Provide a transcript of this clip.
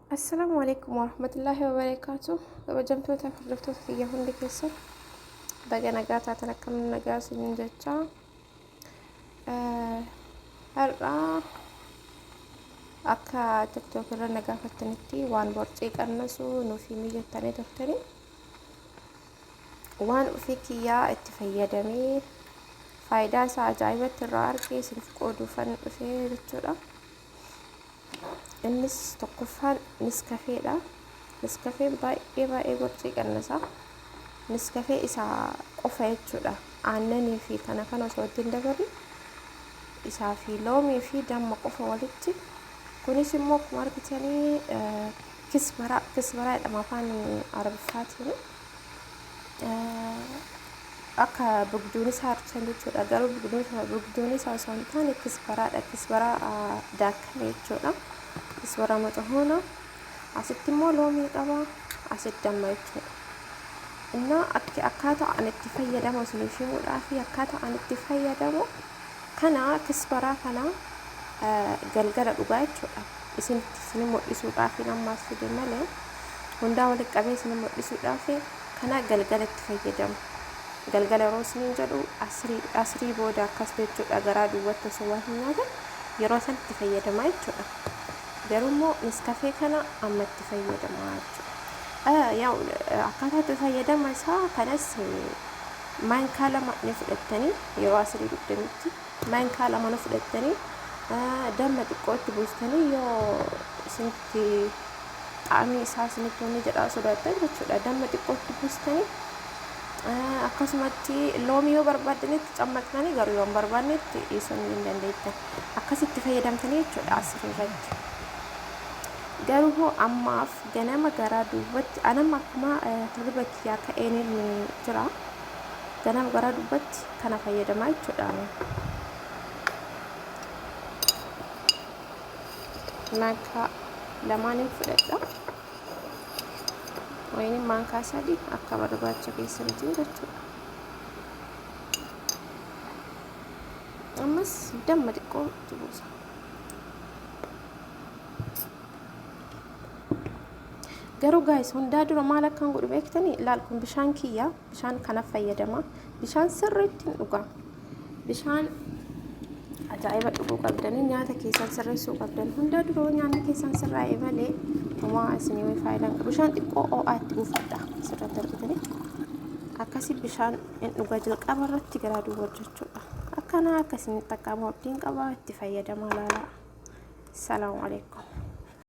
Assalaamu alaikum warahmatullaahi wabarakaatu. Kabajamtoota fi hordoftoota kiyya hundi keessan baga nagaa taatan, akkam nagaa isiniin jechaa. Har'a akka TikTok irra na gaafattanitti waan borcii qannasu nuuf himii jettanii turtanii, waan ofii kiyyaa itti fayyadamee faayidaa isaa ajaa'ibatti irraa argee isiniif qooduufan dhufee jechuudha. Innis tokkoffaan Niskafeedha. Niskafeen baay'ee baay'ee borcii qannasa. Niskafee isa qofa jechuudha. Aannanii fi kana kana osoo ittiin dabarre isaa fi loomii fi damma qofa walitti. Kunis immoo akkuma argitanii kisbaraa, kisbaraa jedhama afaan Arabiffaatiin. Akka bugduun isaa harchan jechuudha. Garuu bugduun isaa osoo hin taane kisbaraadha. Kisbaraa daakkame jechuudha. Kisbaraa maxahoona. Asitti immoo loomii qaba. Asitti damma jechuudha. Innaa akkaataa ani itti fayyadamu isiniif himuudhaa fi akkaataa ani itti fayyadamu kana kisbaraa kana galgala dhugaa jechuudha. Isinitti isin mul'isuudhaaf ammaas fide malee hundaa walitti qabee isin mul'isuudhaaf kana galgala itti fayyadamu. Galgala yeroo isiniin jedhu asrii, asrii booda akkas jechuudha, garaa duwwatti osoo waa hin nyaatin yeroo san itti fayyadamaa jechuudha. Garuu immoo Niskafee kana amma itti fayyadamaa jechuudha. Yaa akkaataa itti fayyadama isaa kanas maankaa 2 ni fudhattanii, yeroo asrii dhugdanitti maankaa 2 ni fudhattanii, damma xiqqoo itti buustanii, yoo isinitti xaamii isaa isinitti wanni jedhaa sodaattan jechuudha. Damma xiqqoo itti buustanii, akkasumatti loomii yoo barbaaddanitti cammaqxanii, garuu yoo hin barbaannetti dhiisuu ni dandeettan. Akkasitti fayyadamtanii jechuudha asirratti. Garuu hoo ammaaf ganama garaa duubatti anamma akkuma hirriba kiyyaa ka'een inni jira. Ganama garaa duubatti kana fayyadamaa jechuudha. Maankaa lamaanin fudhadha. Wayini maankaa 3 akka barbaacha keessanitiin jechuudha. Ammas damma xiqqoo itti buusa. Garuu gaayis, hundaa dura maal akkan godhu beektanii? Laal, kun bishaan kiyya, bishaan kana fayyadama. Bishaan sirriitti hin dhuga. Bishaan ajaa'iba dhuguu qabdanii, nyaata keessan sirreessuu qabdan. Hundaa dura nyaanni keessan sirraa'e malee homaa isinii faayidaan qabu. Bishaan xiqqoo ho'aa itti buufadha, sirratti argitanii. Akkasi bishaan hin dhuga jalqaba irratti garaa duwwaa jechuudha. Akkana akka isin xaqqamu abdiin qaba, itti fayyadamaa laalaa. Salaamu alaikum.